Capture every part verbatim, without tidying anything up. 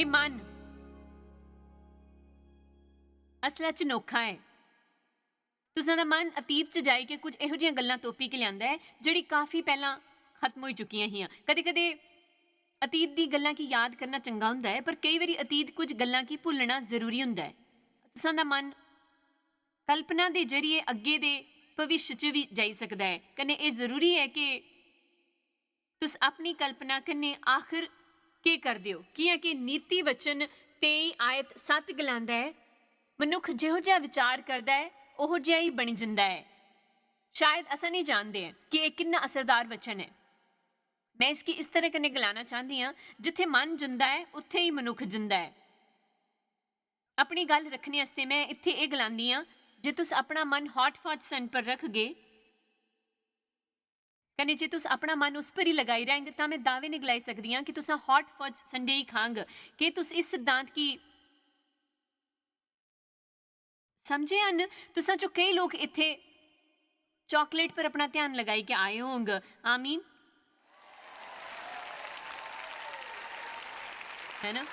मन असला च नोखा ऐ। तुसां दा मन अतीत च जाई के कुछ एहो जिहियां गल्लां तोपी के लिआंदा ऐ, जेह्ड़ी काफी पैह्लां खत्म होई चुकियां हियां। कदे-कदे अतीत दी गल्लां गी याद करना चंगा हुंदा ऐ, पर केई बारी अतीत कुछ गल्लां गी भुल्लना जरूरी हुंदा ऐ। तुसां दा मन कल्पना दे जरिए अग्गे दे भविष्य च बी जाई सकदा ऐ। कन्नै एह् जरूरी ऐ कि तुस अपनी कल्पना कन्नै आखर केह् करदे ओ? कि'यां कि नीति वचन तेई आयत सत्त गलांदा ऐ, "मनुक्ख जेहो जिहा विचार करदा ऐ, ओहो जिहा ही बनी जंदा ऐ।" शायद असां नेईं जानदे ऐ कि एह् किन्ना असरदार वचन ऐ। मैं इसगी इस तरह कन्नै गलाना चांह्दी आं, "जित्थै मन जंदा ऐ, उत्थै ही मनुक्ख जंदा ऐ।" अपनी गल्ल रक्खने आस्तै मैं इत्थै एह् गलांदी आं, जे तुस अपना मन Hot Fudge Sunday पर रखगे, कन्नै जे तुस अपना मन उस पर ही लगाई रैंह्ग, तां मैं दावे ने गलाई सकदी आं कि तुसां Hot Fudge Sunday ही खांग। केह् तुस इस सिद्धांत गी समझे हन? तुसां चो केई लोक इत्थै chocolate पर अपना ध्यान लगाई के आए होंग। आमीन। है ना?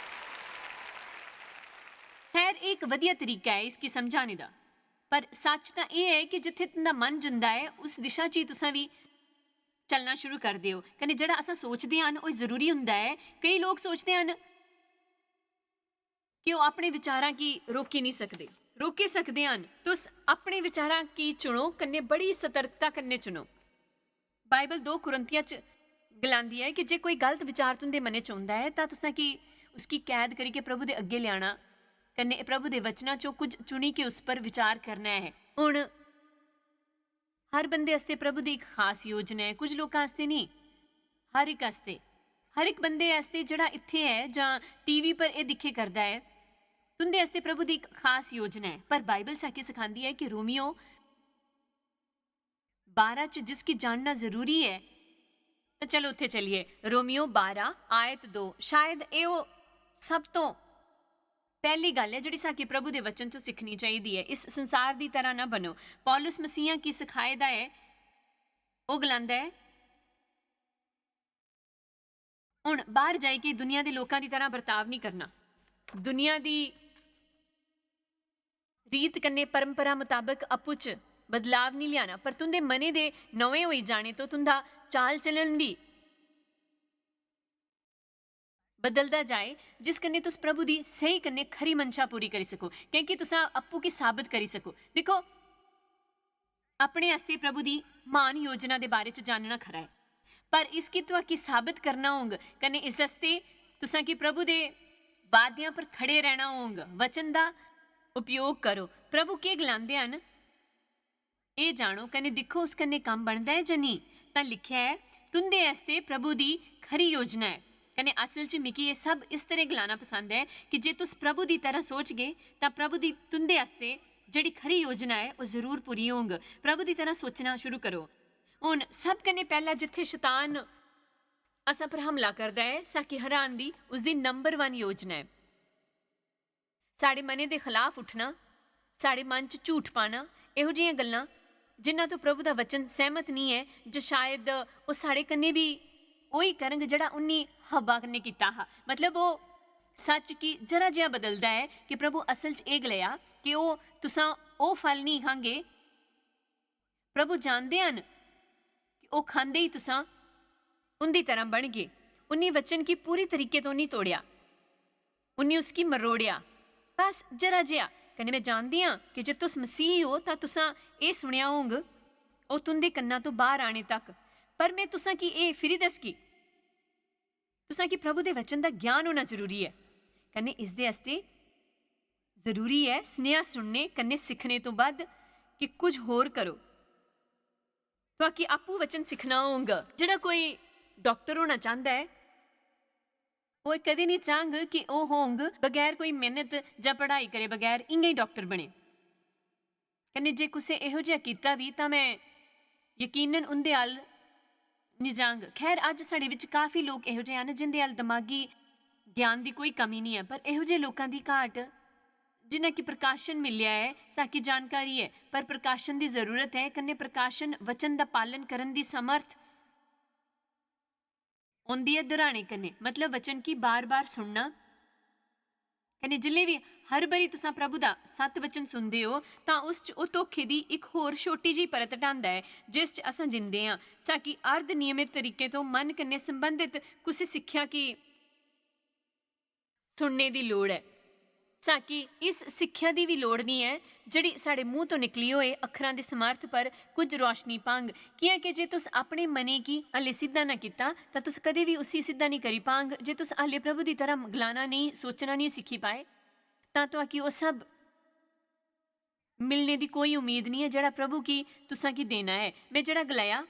खैर, एह् इक वधिया तरीका ऐ इसगी समझाने दा। पर सच्च तां एह् ऐ कि जित्थै तुं'दा मन जंदा ऐ, उस दिशा च ही तुसां बी चलना शुरू करदे ओ। कन्नै जेह्ड़ा असां सोचदे हन, ओह् जरूरी हुंदा ऐ। केई लोक सोचदे हन कि ओह् अपने विचारां गी रोकी निं सकदे। रोकी सकदे हन। तुस अपने विचारां गी चुनो, कन्नै बड़ी सतर्कता कन्नै चुनो। बाइबल दो कुरिन्थियां च गलांदी ऐ कि जे कोई गलत विचार तुं'दे मनै च औंदा ऐ, तां तुसें गी उसगी कैद करियै प्रभु दे अग्गें लेआना, कन्नै प्रभु दे वचनां चों कुछ चुनी के उस पर विचार करना ऐ। हुन हर बंदे आस्तै प्रभु दी इक खास योजना ऐ, कुछ लोकां आस्तै नेईं, हर इक आस्तै। हर इक बंदे आस्तै जेह्ड़ा इत्थै ऐ जां टीवी पर एह् दिक्खे करदा ऐ, तुं'दे आस्तै प्रभु दी इक खास योजना ऐ। पर बाइबल साकी सखांदी ऐ कि रोमियो बारां च जिसगी जानना जरूरी ऐ, तां चलो उत्थै चलिए। रोमियो बारां आयत दो, शायद एह् ओह् सब तों पैह्ली गल्ल ऐ जेह्ड़ी साकी प्रभु दे वचन तों सिक्खनी चाहिदी ऐ। इस संसार दी तरह ना बनो। पौलुस मसीहा गी सखाए दा ऐ, ओह् गलांदा ऐ, "हुन बाह्र जाई के दुनिया दे लोकां दी तरह बर्ताव निं करना, दुनिया दी रीत कन्नै परंपरा मताबक अप्पू च बदलाव निं लेआना, पर तुं'दे मनै दे नमें होई जाने तों तुं'दा चाल चलन बी बदलदा जाए, जिस कन्नै तुस प्रभु दी स्हेई कन्नै खरी मंशा पूरी करी सको, क्योंकि तुस अप्पू गी साबत करी सको।" दिक्खो, अपने आस्तै प्रभु दी म्हान योजना दे बारे च जानना खरा ऐ, पर इसगी तुआकी साबत करना होंग, कन्नै इस आस्तै तुसां गी प्रभु दे वाद्यां पर खड़े रहना होंग। वचन दा उपयोग करो। प्रभु केह् गलांदे हन, एह् जानो, कन्नै दिक्खो उस कन्नै कम्म बनदा ऐ जां नेईं। तां लिखेआ ऐ, "तुं'दे आस्तै प्रभु दी खरी योजना ऐ।" कन्नै असल च मिगी एह् सब इस तरह गलाना पसंद ऐ कि जे तुस प्रभु दी तरह सोचगे, तां प्रभु दी तुं'दे आस्तै जेह्ड़ी खरी योजना ऐ, ओह् जरूर पूरी होंग। प्रभु दी तरह सोचना शुरू करो। हुन सब कन्नै पैह्ला जित्थै शतान असां पर हमला करदा ऐ, साकी हरान दी उसदी नंबर वन योजना ऐ। साढ़े मनै दे खलाफ उठना, साढ़े मन च झूठ पाना, एहो जिहियां गल्लां जिन्ना तो प्रभु दा वचन सैह्मत निं ऐ, जे शायद ओह् साढ़े कन्नै बी ओही करंग जेह्ड़ा उन्नी हव्वा कन्नै कीता हा। मतलब, ओह् सच्च गी जरा जिहा बदलदा ऐ कि प्रभु असल च एह् गलाया कि ओह् तुसां ओह् फल निं खांगे। प्रभु जानदे हन कि ओह् खांदे ही तुसां उं'दी तरह बनगे। उन्नी वचन गी पूरी तरीके तो निं तोड़ेआ, उन्नी उसगी मरोड़ेआ, बस जरा जिहा। कन्नै मैं जानदी आं कि जे तुस मसीही ओ, तां तुसां एह् सुनेआ होंग, "ओह् तुं'दे कन्नां तो बाह्र आने तक।" पर मैं तुसां गी एह् फिरी दसगी, तुसां गी प्रभु दे वचन दा ज्ञान होना जरूरी ऐ, कन्नै इसदे आस्तै जरूरी ऐ स्नेहा सुनने कन्नै सिक्खने तो बद्ध कि कुछ होर करो। तुआकी आपूं वचन सिक्खना होंग। जेह्ड़ा कोई डाक्टर होना चांह्दा ऐ, ओह् कदें निं चाह्ङ कि ओह् होंग बगैर कोई मेह्नत जां पढ़ाई करे बगैर इ'यां ही डाक्टर बने। कन्नै जे कुसै एहो जेहा कीता बी, तां मैं यकीनन उं'दे अल निं जांग। खैर, अज्ज साढ़े बिच काफी लोक एहो जेह् न जिं'दे अल दमागी ज्ञान दी कोई कमी निं ऐ, पर एहो जेह् लोकां दी घाट, जिन्ना कि प्रकाशन मिलेआ ऐ, साकी जानकारी ऐ, पर प्रकाशन दी जरूरत ऐ, कन्नै प्रकाशन वचन दा पालन करन दी समर्थ औंदी ऐ दोहराने कन्नै, मतलब वचन गी बार-बार सुनना, कन्नै जिल्लै बी हर बारी तुसां प्रभु दा सत वचन सुनदे ओ, तां उस च ओह् धोखे दी इक होर छोटी जेही परत ढांदा ऐ, जिस च असां जींदे आं। साकी अर्ध नियमित तरीके तो मन कन्नै संबंधित कुसै सिक्खेआ गी सुनने दी लोड़ ऐ। साकी इस सिक्खेआ दी बी लोड़ निं ऐ, जेह्ड़ी साढ़े मूंह तो निकली होए अक्खरां दे समर्थ पर कुछ रोशनी पांग। कि'यां कि जे तुस अपने मनै गी हाले सिद्धा ना कीता, तां तुस कदें बी उसी सिद्धा निं करी पांग। जे तुस हाले प्रभु दी तरह गलाना नेईं, सोचना नेईं सिक्खी पाए, तां तुआकी ओह् सब मिलने दी कोई उम्मीद निं ऐ, जेह्ड़ा प्रभु गी तुसां गी देना ऐ। में जेह्ड़ा गलाया,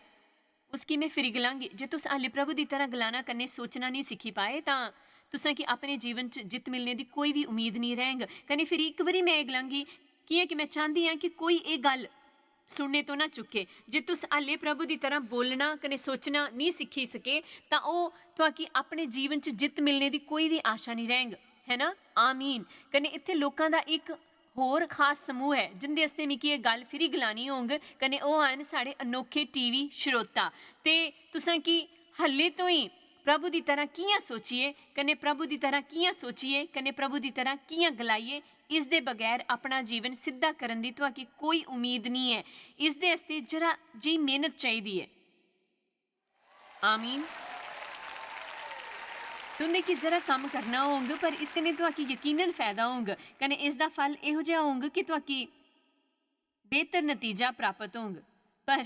उसगी में फिरी गलांगी। जे तुस हाले प्रभु दी तरह गलाना कन्नै सोचना नेईं सिक्खी पाए, तां तुसां गी अपने जीवन च जित्त मिलने दी कोई बी उम्मीद नेईं रैंह्ग। कन्नै फिरी इक बारी में एह् गलांगी, कि'यां कि में चांह्दी आं कि कोई एह् गल्ल सुनने तो ना चुके। जे तुस हाले प्रभु दी तरह बोलना कन्नै सोचना नेईं सिक्खी सके, तां ओह् तुआकी अपने जीवन च जित्त मिलने दी कोई बी आशा नेईं रैंह्ग, है ना? आमीन। कन्नै इत्थै लोकां दा इक होर खास समूह ऐ, जिंदे आस्तै मिगी एह् गल्ल फिरी गलानी होंग, कन्नै ओह् हैन साढ़े अनोखे टीवी श्रोता। ते तुसां गी हल्ले तो ही प्रभु दी तरह कि'यां सोचिए, कन्नै प्रभु दी तरह कि'यां सोचिए, कन्नै प्रभु दी तरह कि'यां गलाइए, इसदे बगैर अपना जीवन सिद्धा करन दी तुआकी कोई उम्मीद निं ऐ। इसदे आस्तै जरा जेही मेहनत चाहिदी ऐ। आमीन। तुंदे गी जरा कम्म करना होंग, पर इस कन्नै तुआकी यकीनन फायदा होंग, कन्नै इसदा फल एहो जेहा होंग कि तुआकी बेहतर नतीजा प्राप्त होंग। पर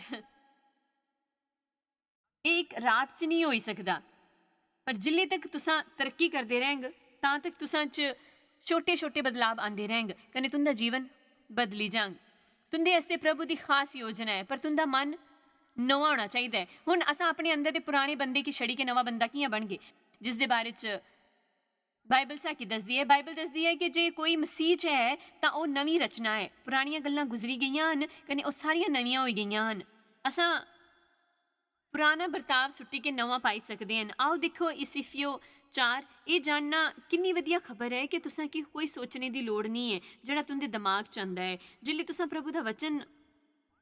एह् इक रात च निं होई सकदा, पर जिल्ले तक तुसां तरक्की करदे रैंह्ग, तां तक तुसां च छोटे-छोटे बदलाव आंदे रैंह्ग, कन्नै तुंदा जीवन बदली जांग। तुंदे आस्तै प्रभु दी खास योजना ऐ, पर तुंदा मन नमां होना चाहिदा ऐ। हुन असां अपने अंदर दे पुराने बंदे गी छड़ी के नमां बंदा कि'यां बनगे, जिसदे बारे च बाइबल साकी दसदी ऐ? बाइबल दसदी ऐ कि जे कोई मसीह च ऐ, तां ओह् नमीं रचना ऐ। पुरानियां गल्लां गुजरी गेइयां हन, कन्नै ओह् सारियां नमियां होई गेइयां हन। असां पुराना बर्ताव सुट्टी के नमां पाई सकदे हन। आओ दिक्खो, इसिफियो चार, एह् जानना किन्नी वधिया खबर ऐ कि तुसां गी कोई सोचने दी लोड़ निं ऐ जेह्ड़ा तुं'दे दमाग च आंदा ऐ। जिसलै तुसां प्रभु दा वचन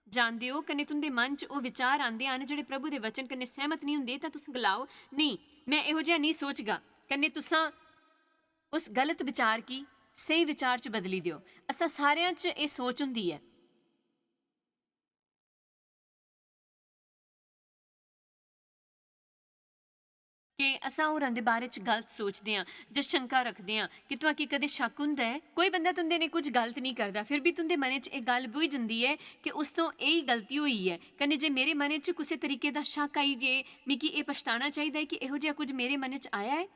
जानदे ओ, कन्नै तुं'दे मन च ओह् विचार आंदे हन जेह्ड़े प्रभु दे वचन कन्नै सैह्मत निं हुंदे, तां तुस गलाओ, "नेईं, में एहो जेहा नेईं सोचगा," कन्नै तुसां उस गलत विचार गी स्हेई विचार च बदली देओ। असां सारेआं च एह् सोच हुंदी ऐ। के असां होरां दे बारे च गलत सोचदे आं जां शंका रखदे आं? कि तुआकी कदें शक हुंदा ऐ? कोई बंदा तुं'दे ने कुछ गलत निं करदा, फिर बी तुं'दे मनै च एह् गल्ल ब्होई जंदी ऐ कि उस तो एही गलती होई ऐ। कन्नै जे मेरे मनै च कुसै तरीके दा शक आई जे, मिगी एह् पछताना चाहिदा ऐ कि एहो जेहा कुछ मेरे मनै च आया ऐ,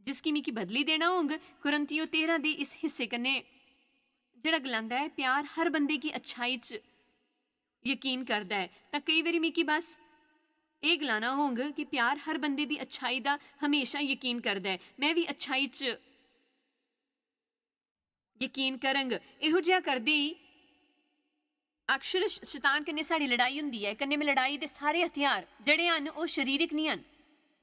जिसगी मिगी बदली देना होंग। कुरिन्थियो तेरां दे इस हिस्से कन्नै जेह्ड़ा गलांदा ऐ, "प्यार हर बंदे गी अच्छाई च यकीन करदा ऐ," तां केई बारी मिगी बस एह् गलाना होंग कि प्यार हर बंदे दी अच्छाई दा हमेशा यकीन करदा ऐ। में बी अच्छाई च यकीन करंग। एहो जेहा करदे ही अक्सर श-, शैतान कन्नै साढ़ी लड़ाई हुंदी ऐ, कन्नै में लड़ाई दे सारे हथियार जेह्ड़े हन, ओह् शरीरक निं हन।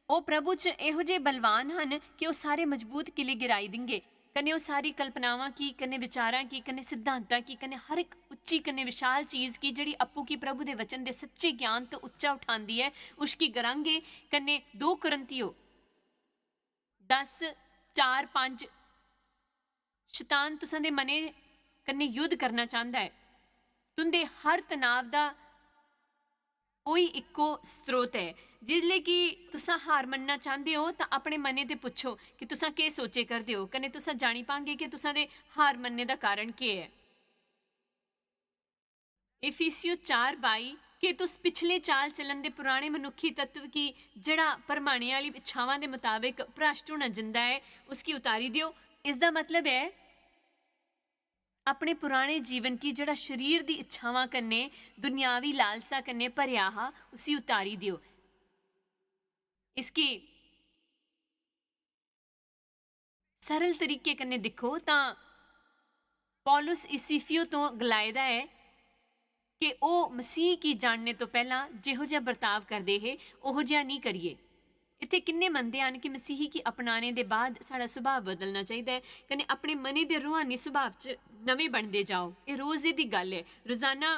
ओह् प्रभु च एहो जेह् बलवान हन कि ओह् सारे मजबूत किले गिराई देंगे। कन्नै ओह् सारी कल्पनावां गी, कन्नै विचारां गी, कन्नै सिद्धांतां गी, कन्नै हर इक उच्ची कन्नै विशाल चीज गी, जेह्ड़ी अप्पू गी प्रभु दे वचन दे सच्चे ज्ञान तो उच्चा उठांदी ऐ, उसगी गिरांगे। कन्नै दो कुरिन्थियो दस, चार, पंज, शैतान तुसां दे मनै कन्नै युद्ध करना चांह्दा ऐ। तुं'दे हर तनाव दा कोई इक्को स्रोत ऐ। जिसलै कि तुसां हार मन्नना चांह्दे ओ, तां अपने मनै ते पुच्छो कि तुसां केह् सोचे करदे ओ, कन्नै तुसां जानी पांगे कि तुसां दे हार मन्नने दा कारण केह् ऐ। इफिसियो चार बाई, "के तुस पिछले चाल चलन दे पुराने मनुक्खी तत्व गी, जेह्ड़ा भरमाने आह्ली इच्छावां दे मताबक भ्रष्ट होना जंदा ऐ, उसगी उतारी देओ?" इसदा मतलब ऐ, अपने पुराने जीवन गी, जेह्ड़ा शरीर दी इच्छावां कन्नै, दुनियावी लालसा कन्नै भरेआ हा, उसी उतारी देओ। इसगी सरल तरीके कन्नै दिक्खो तां पौलुस इसिफियो तो गलाए दा ऐ कि ओह् मसीह गी जानने तो पैह्लां जेहो जेहा बर्ताव करदे हे, ओहो जेहा निं करिए। इत्थै किन्ने मनदे हन कि मसीह गी अपनाने दे बाद साढ़ा सुभाऽ बदलना चाहिदा ऐ, कन्नै अपने मनै दे रूहानी सुभाऽ च नमें बनदे जाओ? एह् रोजै दी गल्ल ऐ। रोजाना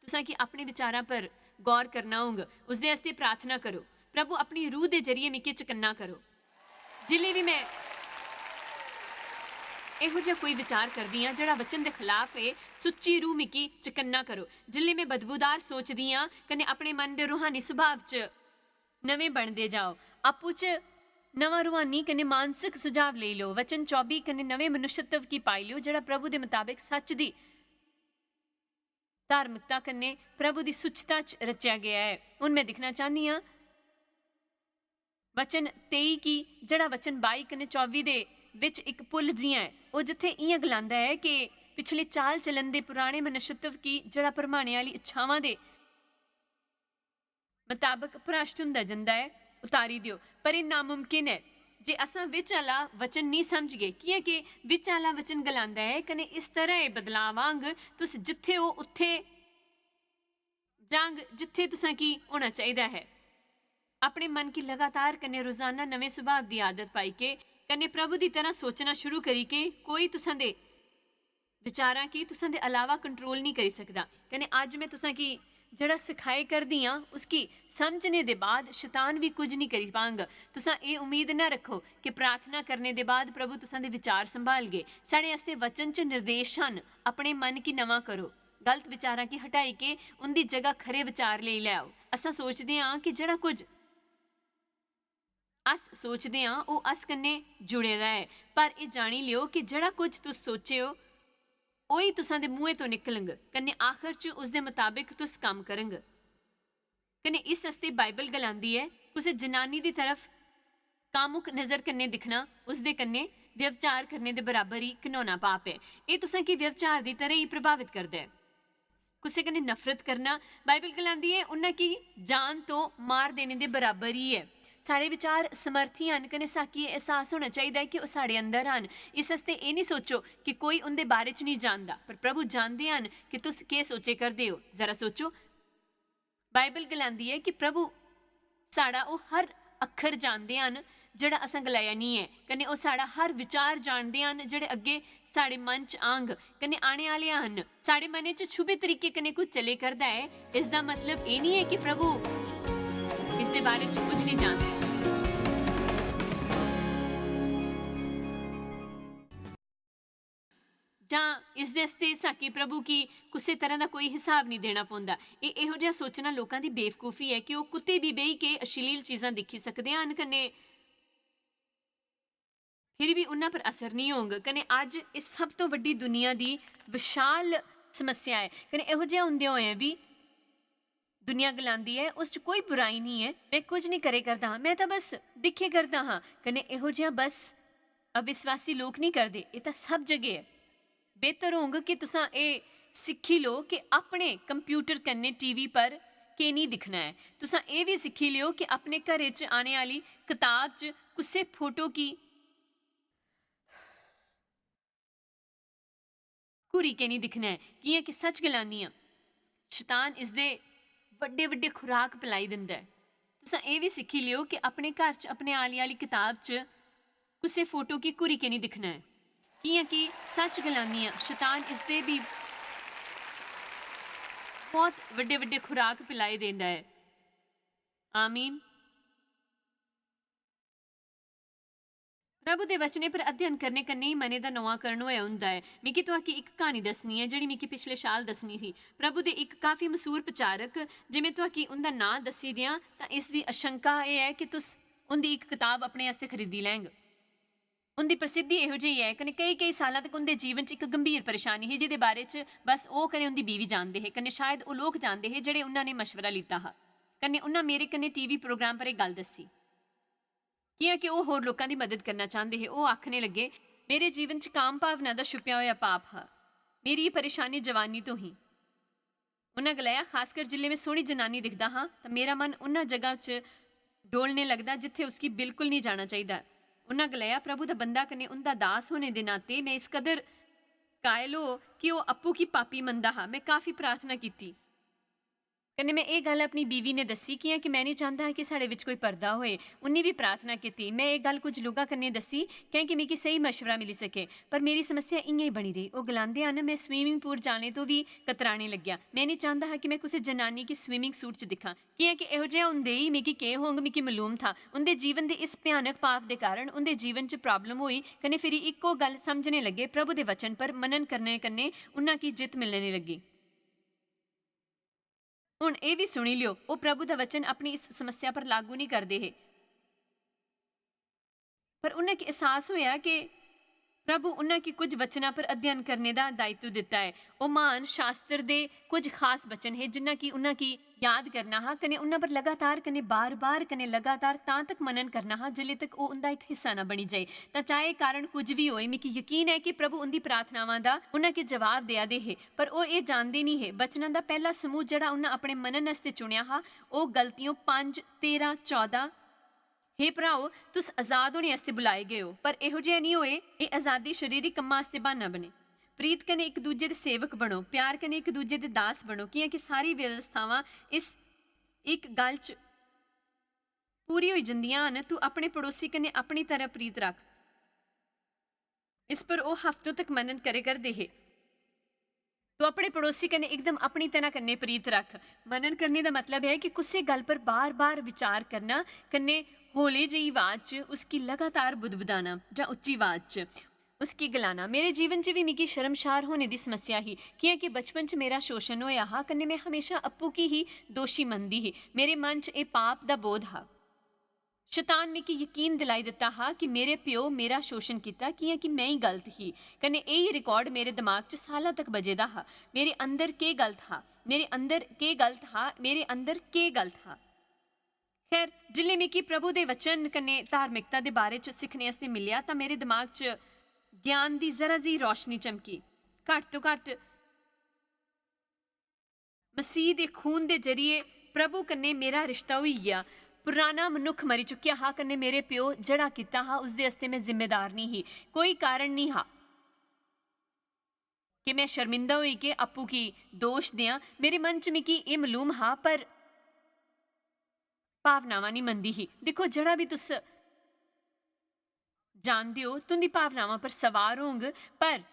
तुसां गी अपने विचारां पर गौर करना होंग। उसदे आस्तै प्रार्थना करो, "प्रभु, अपनी रूह दे जरिए मिगी चकन्ना करो।" जिसलै बी में एहो जेहा कोई विचार करदी आं जेह्ड़ा वचन दे खलाफ ऐ, सुच्ची रूह मिगी चकन्ना करो। जिसलै में बदबूदार सोचदी आं कन्नै अपने मन दे रूहानी सुभाव च नमें बनदे जाओ। आपूं च नमां रूहानी कन्नै मानसिक सुझाव लेई लैओ। वचन चौबी कन्नै नमें मनुष्यत्व गी पाई लैओ, जेह्ड़ा प्रभु दे मताबक सच्च दी धार्मिकता कन्नै प्रभु दी सुचता च रचेआ गेआ ऐ। हुन में दिक्खना चाह्न्नी आं वचन तेई गी, जेह्ड़ा वचन बाई कन्नै चौबी दे बिच इक पुल जि'यां ऐ। ओह् जित्थै इ'यां गलांदा ऐ कि पिछले चाल चलन दे पुराने मनुष्यत्व गी, जेह्ड़ा भरमाने आह्ली इच्छावां दे मताबक भ्रष्ट होंदा जंदा ऐ, उतारी देओ। पर एह् नामुमकिन ऐ जे असां बिच आह्ला वचन निं समझगे, कि'यां के बिच आह्ला वचन गलांदा ऐ, "कन्नै इस तरह एह् बदलाव आंग, तुस जित्थै ओ उत्थै जांग, जित्थै तुसां की होना चाहिदा ऐ।" अपने मन गी लगातार कन्नै रोजाना नमें सुभाव दी आदत पाई के, कन्नै प्रभु दी तरह सोचना शुरू करी के, कोई तुसां दे विचारां गी तुसां दे अलावा कंट्रोल निं करी सकदा। कन्नै अज्ज में तुसां गी जेह्ड़ा सखाए करदी आं, उसगी समझने दे बाद शैतान बी कुछ निं करी पांग। तुसां एह् उम्मीद ना रक्खो कि प्रार्थना करने दे बाद प्रभु तुसां दे विचार संभालगे। साढ़े आस्तै वचन च निर्देश हन, "अपने मन गी नमां करो, गलत विचारां गी हटाई के उं'दी जगह खरे विचार लेई लैओ।" असां सोचदे आं कि जेह्ड़ा कुछ अस सोचदे आं, ओह् अस कन्नै जुड़े दा ऐ। पर एह् जानी लैओ कि जेह्ड़ा कुछ तुस सोचे ओ, ओही तुसां दे मुंहै तो निकलग, कन्नै आखर च उसदे मताबक तुस कम्म करग। कन्नै इस आस्तै बाइबल गलांदी ऐ, कुसै जनानी दी तरफ कामुक नजर कन्नै दिक्खना, उसदे कन्नै व्यभिचार करने दे बराबर ही घिनौना पाप ऐ। एह् तुसां गी व्यभिचार दी तरह ही प्रभावत करदा ऐ। कुसै कन्नै नफरत करना, बाइबल गलांदी ऐ, उन्ना गी जान तो मार देने दे बराबर ही ऐ। साढ़े विचार समर्थी हन, कन्नै साकी एह् एहसास होना चाहिदा ऐ कि ओह् साढ़े अंदर हन। इस आस्तै एह् निं सोचो कि कोई उं'दे बारे च निं जानदा, पर प्रभु जानदे हन कि तुस केह् सोचे करदे ओ। जरा सोचो, बाइबल गलांदी ऐ कि प्रभु साढ़ा ओह् हर अक्खर जानदे हन जेह्ड़ा असां गलाया निं ऐ, कन्नै ओह् साढ़ा हर विचार जानदे हन जेह्ड़े अग्गें साढ़े मन च आंग, कन्नै आने आह्ले हन। साढ़े मनै च छुपे तरीके कन्नै कुछ चले करदा ऐ, इसदा मतलब एह् निं ऐ कि प्रभु इसदे बारे च कुछ निं जानदे। जां इसदे आस्तै साकी प्रभु गी कुसै तरह दा कोई हिसाब निं देना पौंदा। एह् एहो जेहा सोचना लोकां दी बेवकूफी ऐ कि ओह् कुतै बी बेही के अश्लील चीजां दिक्खी सकदे हन, कन्नै फिर बी उन्हां पर असर निं होंग। कन्नै अज्ज एह् सब तो बड्डी दुनिया दी विशाल समस्या ऐ। कन्नै एहो जेहा होंदे होएं बी दुनिया गलांदी ऐ, "उस च कोई बुराई निं ऐ, में कुछ निं करे करदा हा, में तां बस दिक्खे करदा हा।" कन्नै एहो जेहा बस अविश्वासी लोक निं करदे, एह् तां सब जगह ऐ। बेहतर होंग कि तुसां एह् सिक्खी लो कि अपने कंप्यूटर कन्नै टीवी पर केह् निं दिक्खना ऐ। तुसां एह् बी सिक्खी लेओ कि अपने घरै च आने आह्ली कताब च कुसै फोटो गी घुरी के निं दिक्खना ऐ, कि'यां कि सच गलानी आं, शतान इसदे बड्डे-बड्डे खुराक पलाई दिंदा ऐ। तुसां एह् बी सिक्खी लेओ कि अपने घर च अपने आली आली कताब च कुसै फोटो गी घुरी के निं दिक्खना ऐ, कि'यां कि सच गलानी आं, शतान इसदे बी बहुत बड्डे-बड्डे खुराक पलाई दिंदा ऐ। आमीन। प्रभु दे वचने पर अध्ययन करने कन्नै ही मने दा नमांकरण होया हुंदा ऐ। मिगी तुआकी इक क्हानी दस्सनी ऐ, जेह्ड़ी मिगी पिछले साल दस्सनी ही। प्रभु दे इक काफी मशहूर प्रचारक, जे में तुआकी उं'दा नांऽ दस्सी देआं, तां इसदी आशंका एह् ऐ कि तुस उं'दी इक कताब अपने आस्तै खरीदी लैंग। उं'दी प्रसिद्धि एहो जेही ऐ, कन्नै केई-केई साल्लां तक उं'दे जीवन च इक गंभीर परेशानी ही, जेह्दे बारे च बस ओह् कन्नै उं'दी बीवी जानदे हे, कन्नै शायद ओह् लोक जानदे हे, जेह्ड़े उन्हां ने मशवरा लीता हा। कन्नै उन्हां मेरे कन्नै टीवी प्रोग्राम पर एह् गल्ल दस्सी। कि'यां कि ओह् होर लोकां दी मदद करना चांह्दे हे, ओह् आखने लगे, "मेरे जीवन च काम भावना दा छुपेआ होएआ पाप हा। मेरी एह् परेशानी जवानी तो ही।" उन्हां गलाया, "खासकर जिसलै में सोह्नी जनानी दिखदा हां, तां मेरा मन उन्हां जगह च डोलने लगदा, जित्थै उसगी बिल्कुल निं जाना चाहिदा।" उन्हां गलाया, "प्रभु दा बंदा कन्नै उं'दा दास होने दे नाते में इस कदर कायल हो कि ओह् आपूं गी पापी मनदा हा। में काफी प्रार्थना कीती।" कन्नै में एह् गल्ल अपनी बीवी ने दस्सी, कि'यां कि में निं चांह्दा हा कि साढ़े बिच कोई पर्दा होए। उन्नी बी प्रार्थना कीती। में एह् गल्ल कुछ लोकां कन्नै दस्सी, कैंह् कि मिगी स्हेई मशवरा मिली सके। पर मेरी समस्या इ'यां गै बनी रेही। ओह् गलांदे हन, "में स्विमिंग पूल जाने तो बी कतराने लग्गेआ।" में निं चांह्दा हा कि में कुसै जनानी गी स्विमिंग सूट च दिक्खां, कि'यां कि एहो जेहा होंदे ई मिगी केह् होंग, मिगी मालूम था। उं'दे जीवन दे इस भयानक पाप दे कारण उं'दे जीवन च problem होई, कन्नै फिरी इक्को गल्ल समझने लग्गे, प्रभु दे वचन पर मनन करने कन्नै उन्हां गी जित्त मिलने लग्गी। हुन एह् बी सुनी लैओ, ओह् प्रभु दा वचन अपनी इस समस्या पर लागू निं करदे हे। पर उन्हां गी एहसास होया कि प्रभु उन्हां गी कुछ वचनां पर अध्ययन करने दा दायित्व दित्ता ऐ। ओह् म्हान शास्त्र दे कुछ खास वचन हे, जिन्हां गी उन्हां गी याद करना हा, कन्नै उन्हां पर लगातार, कन्नै बार-बार, कन्नै लगातार तां तक मनन करना हा, जिल्ले तक ओह् उं'दा इक हिस्सा ना बनी जाए। तां चाहे कारण कुछ बी होए, मिगी यकीन ऐ कि प्रभु उं'दी प्रार्थनावां दा उन्हां गी जवाब देआ दे हे। पर ओह् एह् जानदे निं हे। वचनां दा पैह्ला समूह जेह्ड़ा उन्हां अपने मनन आस्तै चुनेआ हा, ओह् गलतियों पंज, तेरां, चौदां, "हे भ्राओ, तुस अजाद होने आस्तै बुलाए गए ओ, पर एहो जेहा निं होए, एह् अजादी शरीरी कम्मां आस्तै ब्हान्ना बने। प्रीत कन्नै इक दूजे दे सेवक बनो, प्यार कन्नै इक दूजे दे दास बनो, कि'यां कि सारी व्यवस्थावां इस इक गल्ल च पूरी होई जंदियां हन, 'तू अपने पड़ोसी कन्नै अपनी तरह प्रीत रख।'" इस पर ओह् हफ्तों तक मनन करे करदे हे। "तू अपने पड़ोसी कन्नै एकदम अपनी तरह कन्नै प्रीत रख।" मनन करने दा मतलब ऐ कि कुसै गल्ल पर बार-बार विचार करना, कन्नै हौली जेही आवाज च उसगी लगातार बुदबुदाना जां उच्ची आवाज च उसगी गलाना। मेरे जीवन च बी मिगी शर्मशार होने दी समस्या ही, कि'यां कि बचपन च मेरा शोशन होया हा, कन्नै में हमेशा अप्पू गी ही दोशी मनदी ही। मेरे मन च एह् पाप दा बोध हा। शतान मिगी यकीन दिलाई दित्ता हा कि मेरे प्यो मेरा शोशन कीता, कि'यां कि में ई गलत ही। कन्नै एही रिकार्ड मेरे दमाग च सालां तक बजे दा हा। मेरे अंदर केह् गलत हा? मेरे अंदर केह् गलत हा? मेरे अंदर केह् गलत हा? खैर, जिसलै मिगी प्रभु दे वचन कन्नै धार्मिकता दे बारे च सिक्खने आस्तै मिलेआ, तां मेरे दमाग च ज्ञान दी जरा जी रोशनी चमकी। घट्ट तो घट्ट मसीह दे खून दे जरिए प्रभु कन्नै मेरा रिश्ता होई गेआ। पुराना मनुक्ख मरी चुकेआ हा, कन्नै मेरे प्यो जेह्ड़ा कीता हा, उसदे आस्तै में जिम्मेदार निं ही। कोई कारण निं हा कि में शर्मिंदा होई के अप्पू गी दोश देआं। मेरे मन च मिगी एह् मलूम हा, पर भावनावां निं मनदी ही। दिक्खो, जेह्ड़ा बी तुस जानदे ओ, तुं'दी भावनावां पर सवार होंग, पर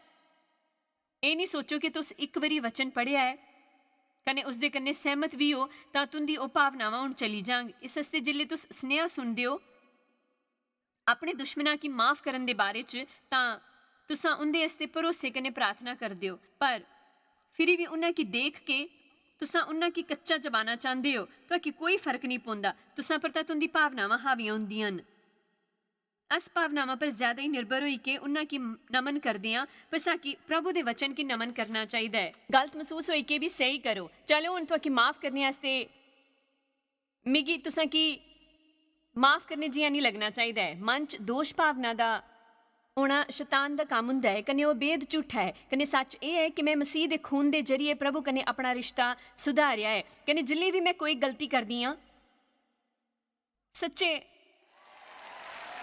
एह् निं सोचो कि तुस इक बारी वचन पढ़ेआ ऐ, कन्नै उसदे कन्नै सैह्मत बी ओ, तां तुं'दी ओह् भावनावां हून चली जांग। इस आस्तै जिसलै तुस सनेहा सुनदे ओ अपने दुश्मनां गी माफ करन दे बारे च, तां तुसां उं'दे आस्तै भरोसे कन्नै प्रार्थना करदे ओ, पर फिरी बी उन्हां गी देख के तुसां उन्हां गी कच्चा चबाना चांह्दे ओ, तुआकी कोई फर्क निं पौंदा। तुसां पर तां तुं'दी भावनावां हावियां होंदियां न। अस भावनावां पर ज्यादा ही निर्भर होई के उन्हां गी नमन करदे आं, पर साकी प्रभु दे वचन गी नमन करना चाहिदा ऐ। गलत मसूस होई के बी सही करो। चलो, हुन तुआकी माफ करने आस्तै मिगी तुसां गी माफ करने जि'यां निं लगना चाहिदा ऐ। मन च दोश भावना दा होना शतान दा कम्म हुंदा ऐ, कन्नै ओह् भेद झूठा ऐ। कन्नै सच्च एह् ऐ कि में मसीह दे खून दे जरिए प्रभु कन्नै अपना रिश्ता सुधारेआ ऐ। कन्नै जिसलै बी में कोई गलती करदी आं, सच्चे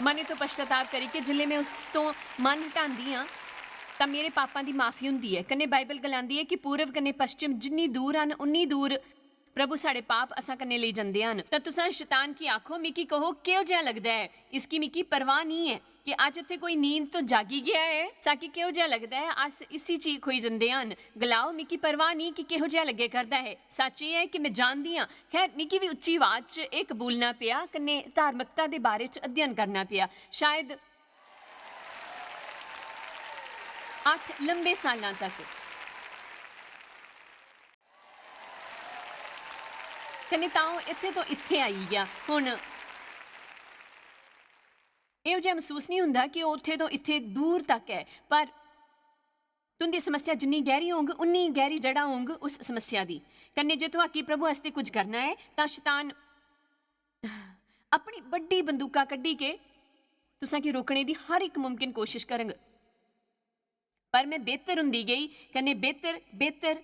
मनै तो पश्चाताप करी के जिसलै में उस तो मन हटांदी आं, तां मेरे पापां दी माफी हुंदी ऐ। कन्नै बाइबल गलांदी ऐ कि पूर्व कन्नै पश्चिम जिन्नी दूर हन, उन्नी दूर प्रभु साढ़े पाप असां कन्नै लेई जंदे हन। तां तुसां शतान गी आखो, मिगी कहो, केहो जेहा लगदा ऐ? इसगी मिगी परवाह निं ऐ कि अज्ज इत्थै कोई नींद तो जागी गेआ ऐ। साकी केहो जेहा लगदा ऐ? अस इसी च ही खोई जंदे हन। गलाओ, मिगी परवाह निं कि केहो जेहा लग्गै करदा ऐ। सच्च एह् ऐ कि में जानदी आं। खैर, मिगी बी उच्ची आवाज च एह् कबूलना पेआ, कन्नै धार्मिकता दे बारे च अध्ययन करना पेआ। शायद अट्ठ लंबे सालां तक। कन्नै तां ओह् इत्थै तो इत्थै आई गेआ। हुन एहो जेहा मसूस निं हुंदा कि ओह् उत्थै तो इत्थै दूर तक ऐ, पर तुं'दी समस्या जिन्नी गैह्री होंग, उन्नी गैह्री जड़ा होंग उस समस्या दी। कन्नै जे तुआकी प्रभु आस्तै कुछ करना ऐ, तां शतान अपनी बड्डी बंदूका कड्ढी के तुसां गी रोकने दी हर इक मुमकिन कोशश करग। पर में बेहतर हुंदी गेई, कन्नै बेहतर, बेहतर,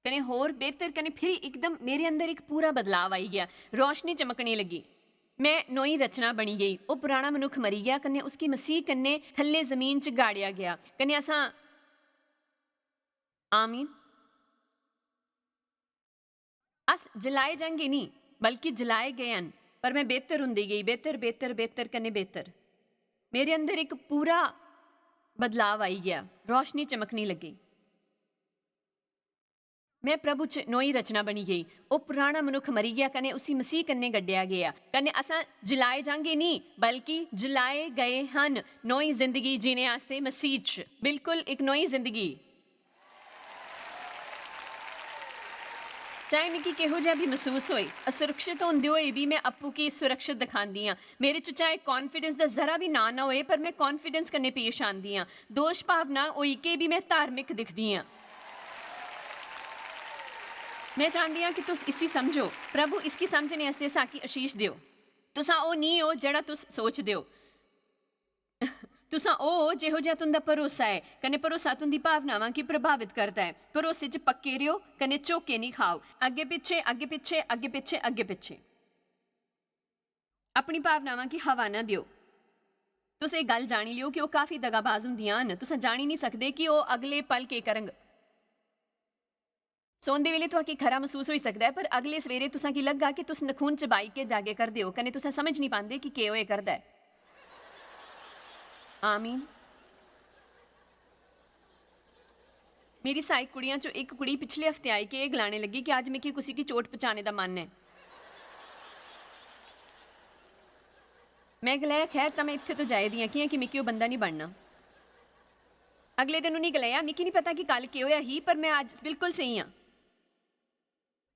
कन्नै होर बेहतर, कन्नै फिर इकदम मेरे अंदर इक पूरा बदलाव आई गेआ। रोशनी चमकने लगी। में नोई रचना बनी गेई। ओह् पुराना मनुक्ख मरी गेआ, कन्नै उसगी मसीह कन्नै थल्ले जमीन च गाड़ेआ गेआ। कन्नै असां, आमीन। जलाए जांगे नहीं, बल्कि जलाए गए हन, पर मैं बेहतर हुंदी गई, बेहतर, बेहतर, बेहतर कन्नै बेहतर। मेरे अंदर इक पूरा बदलाव आई गया, रोशनी चमकनी लगी। मैं प्रभु च नोई रचना बनी गई। ओह पुराना मनुख मरी गया कने उसी मसीह कन्ने गड्डेया गया, कने असां जलाए जांगे नहीं, बल्कि जलाए गए हन नोई जिंदगी जीने आस्ते मसीह च। बिल्कुल इक नोई जिंदगी। चाहे मिगी किहो जेहा भी महसूस होए, असुरक्षित होंदे होए भी मैं अप्पू गी सुरक्षित दिखांदी आं। मेरे च चाहे कॉन्फिडेंस दा जरा भी नां ना होए, पर मैं कॉन्फिडेंस कन्नै पेश आंदी आं। दोश भावना होई के भी मैं धार्मिक दिखदी आं। मैं चांहदी आं कि तुस इसी समझो। प्रभु इसगी समझने आस्तै साकी आशीष देओ। तुसां ओह निं ओ जेह्ड़ा तुस सोचदे ओ। तुसां ओह ओ जेहो जेहा तुंदा भरोसा ऐ, कन्नै भरोसा तुंदी भावनावां गी प्रभावित करदा ऐ। भरोसे च पक्के रेहो, कन्नै झोके निं खाओ। अग्गें पिच्छें, अग्गें पिच्छें, अग्गें पिच्छें, अग्गें पिच्छें। अपनी भावनावां गी हवा न देओ। तुस एह गल्ल जानी लियो कि ओह काफी दगाबाज हुंदियां न। तुसां जानी निं सकदे कि ओह अगले पल केह करंग। सौंदे वेले तुआकी खरा मसूस होई सकदा ऐ, पर अगले सवेरे तुसां गी लगगा कि तुस नखून चबाई के जागे करदे ओ, कन्नै तुसां समझ निं पांदे कि केह होए करदा ऐ। आमीन। मेरी सहायक कुड़ियां चों इक कुड़ी पिछले हफ्ते आई के एह गलाने लगी कि अज्ज मिगी कुसै गी चोट पचाने दा मन ऐ। मैं गलाया, "खैर, तां मैं इत्थै तो जाए दी आं, कि'यां कि मिगी ओह बंदा निं बनना।" अगले दिन उ'नें गलाया, "मिगी निं पता कि कल केह होआ ही, पर मैं अज्ज बिल्कुल स्हेई आं।"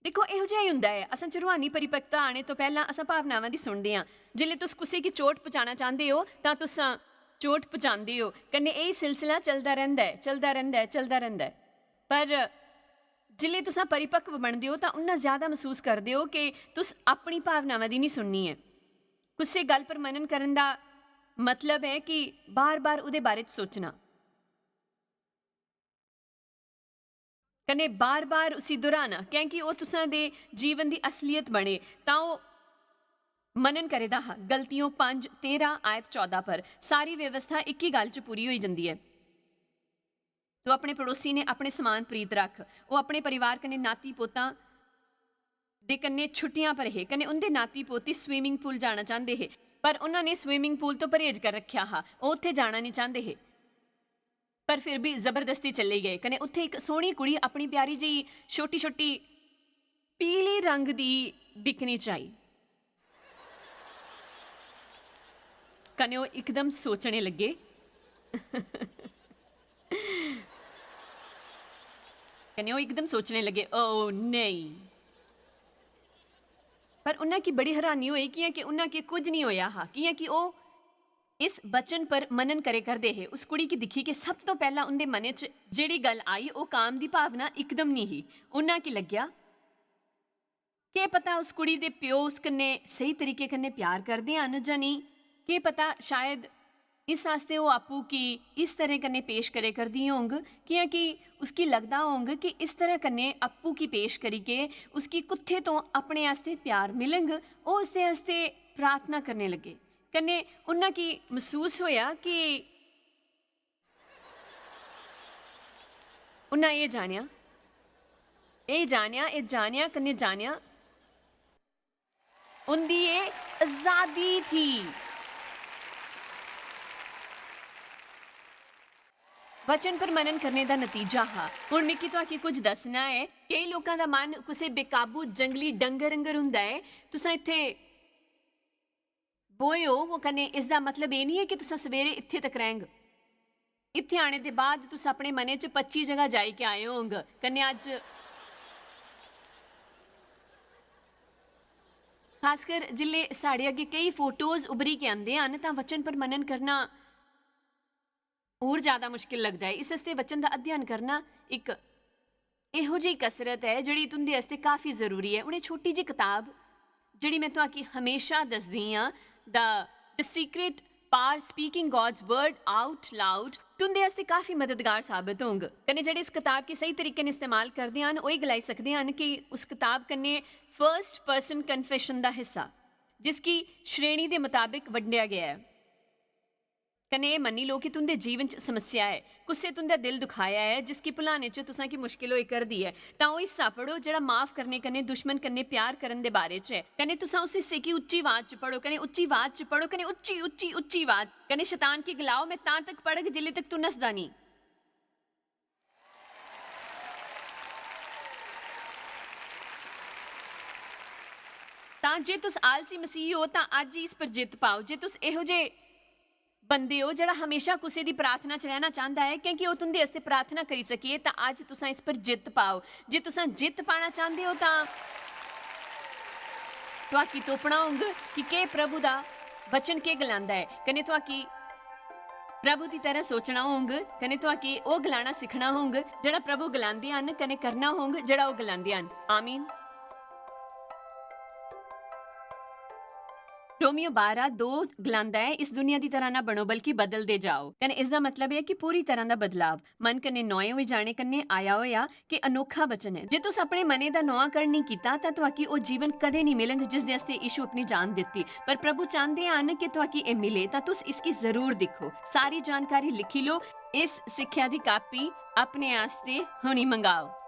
दिक्खो, एहो जेहा ही हुंदा ऐ। असां च रूहानी परिपक्वता आने तो पैह्लां असां भावनावां दी सुनदे आं। जिसलै तुस कुसै गी चोट पजाना चांहदे ओ, तां तुस चोट पजांदे ओ। कन्नै एही सिलसिला चलदा रैंह्दा ऐ, चलदा रैंह्दा ऐ, चलदा रैंह्दा ऐ। पर जिसलै तुस परिपक्व बनदे ओ, तां उन्ना ज्यादा मसूस करदे ओ कि तुस अपनी भावनावां दी निं सुननी ऐ। कुसै गल्ल पर मनन करन दा मतलब ऐ कि बार-बार ओह्दे बारे च सोचना। कन्नै बार-बार उसी दोहराना, कैंकि ओह् तुसां दे जीवन दी असलियत बने, तां ओह् मनन करे दा हा। गलतियों पंज तेरां आयत चौदां पर सारी व्यवस्था इक ही गल्ल च पूरी होई जंदी ऐ। तू अपने पड़ोसी ने अपने समान प्रीत रख। ओह् अपने परिवार कन्नै नाती पोतां दे कन्नै छुट्टियां पर हे, कन्नै उं'दे नाती पोती स्विमिंग पूल जाना चांह्दे हे, पर उन्हां ने स्विमिंग पूल तो परहेज कर रखेआ हा। ओह् उत्थै जाना निं चांह्दे हे। पर फिर भी जबरदस्ती चले गए। कन्नै उत्थै इक सोहनी कुड़ी अपनी प्यारी जेही छोटी-छोटी पीले रंग दी बिकनी च आई। कन्नै ओह् इकदम सोचने लगे। कन्नै ओह् इकदम सोचने लगे, "ओ नेईं।" पर उन्हां गी बड़ी हैरानी होई, कि'यां कि उन्हां गी कुछ निं होया हा, कि'यां कि ओह् इस वचन पर मनन करे करदे हे। उस कुड़ी गी दिक्खी के सब तो पैह्ला उं'दे मनै च जेह्ड़ी गल्ल आई, ओह् काम दी भावना इकदम निं ही। उन्हां गी लग्गेआ, केह् पता उस कुड़ी दे प्यो उस कन्नै स्हेई तरीके कन्नै प्यार करदे हन जां नेईं। केह् पता शायद इस आस्तै ओह् आपूं गी इस तरह कन्नै पेश करे करदी होंग, कि'यां कि उसगी लगदा होंग कि इस तरह कन्नै आपूं गी पेश करियै उसगी कुत्थै तो अपने आस्तै प्यार मिलग। ओह् उसदे आस्तै प्रार्थना करने लगे। कन्नै उन्हां गी मसूस होया कि उन्हां एह् जानेआ, एह् जानेआ, एह् जानेआ, कन्नै जानेआ, उं'दी एह् अजादी थी। वचन पर मनन करने दा नतीजा हा। हुन मिगी तुआकी कुछ दस्सना ऐ। केई लोकां दा मन कुसै बेकाबू जंगली डंगर आंगर हुंदा ऐ। तुसां इत्थै बोए ओ, वो कन्नै इसदा मतलब एह् निं ऐ कि तुसां सवेरे इत्थै तक रैंह्ग। इत्थै आने दे बाद तुस अपने मनै च पच्ची जगह जाई के आए होंग। कन्नै अज्ज, खासकर जिसलै साढ़े अग्गें केई फोटोज उभरी के आंदे हन, तां वचन पर मनन करना होर ज्यादा मुश्किल लगदा ऐ। इस आस्तै वचन दा अध्ययन करना इक एहो जेही कसरत ऐ जेह्ड़ी तुं'दे आस्तै काफी जरूरी ऐ। उ'नें छोटी जेही कताब जेह्ड़ी में तुआकी हमेशा दसदी आं, the the secret power speaking God's word out loud, तुं'दे आस्तै काफी मददगार साबत होंग। कन्नै जेह्ड़े इस कताब गी स्हेई तरीके कन्नै इस्तेमाल करदे हन, ओह् एह् गलाई सकदे हन कि उस कताब कन्नै फर्स्ट पर्सन कन्फेशन दा हिस्सा, जिसगी श्रेणी दे मताबक बंडेआ गेआ ऐ, कन्नै एह् मन्नी लो कि तुं'दे जीवन च समस्या ऐ, कुसै तुं'दा दिल दुखाया ऐ, जिसगी भुलाने च तुसां गी मुश्किल होई करदी ऐ, तां ओह् हिस्सा पढ़ो जेह्ड़ा माफ करने कन्नै दुश्मन कन्नै प्यार करन दे बारे च ऐ। कन्नै तुसां उस हिस्से गी उच्ची आवाज च पढ़ो, कन्नै उच्ची आवाज च पढ़ो, कन्नै उच्ची, उच्ची, उच्ची आवाज कन्नै शैतान गी गलाओ, "में तां तक पढ़ग जिल्ले तक तू नसदा निं।" तां जे तुस आलसी मसीही ओ, तां अज्ज ही इस पर जित्त पाओ। जे तुस एहो जे बंदे ओ जेह्ड़ा हमेशा कुसै दी प्रार्थना च रैह्ना चांह्दा ऐ, क्योंकि ओह् तुं'दे आस्तै प्रार्थना करी सकिए, तां अज्ज तुसां इस पर जित्त पाओ। जे तुसां जित्त पाना चांह्दे ओ, तां तुआकी तोपना होंग कि केह् प्रभु दा वचन केह् गलांदा ऐ, कन्नै तुआकी प्रभु दी तरह सोचना होंग, कन्नै तुआकी ओह् गलाना सिक्खना होंग जेह्ड़ा प्रभु गलांदे हन, कन्नै करना होंग जेह्ड़ा ओह् गलांदे हन। आमीन। रोमियो बारां दो गलांदा ऐ, "इस दुनिया दी तरह ना बनो, बल्कि बदलदे जाओ।" कन्नै इसदा मतलब ऐ कि पूरी तरह दा बदलाव, मन कन्नै नोए होई जाने कन्नै आया होया कि अनोखा वचन ऐ। जे तुस अपने मनै दा नोआकरण नेईं कीता, तां तुआकी ओह् जीवन कदें नेईं मिलग जिसदे आस्तै यीशु अपनी जान दित्ती। पर प्रभु चांह्दे हन कि तुआकी एह् मिले, तां तुस इसगी जरूर दिक्खो। सारी जानकारी लिखी लो। इस सिक्खेआ दी कापी अपने आस्तै हुनी मंगाओ।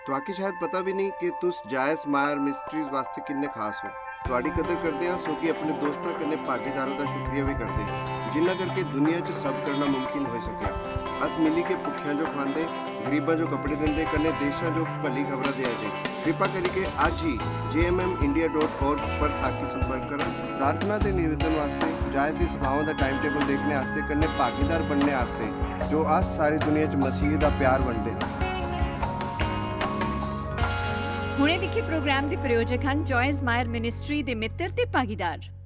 तुआकी शायद पता भी नहीं कि तुस जायस मायर मिस्ट्रीज वास्ते किन्ने खास हो। तुआडी कदर करदे आं, सो कि अपने दोस्तां कन्नै भागीदारां दा शुक्रिया भी करदे, जिन्ना करके दुनिया च सब करना मुमकिन होई सकेआ। अस मिली के भुक्खेआं जो खवांदे, गरीबां जो कपड़े दिंदे, कन्नै देशां जो भली खबरां देआ दे। कृपा करियै अज्ज ही J M M India dot org पर साकी संपर्क करा। प्रार्थना ते निवेदन वास्ते, जायस दी सभाओं दा टाइम टेबल देखने आस्ते, कन्नै भागीदार बनने आस्ते, जो अस सारी दुनिया च मसीह दा प्यार बंडदे हां। हुणे दिक्खे प्रोग्राम दे प्रायोजक हन जॉयस मायर मिनिस्ट्री दे मित्र ते भागीदार।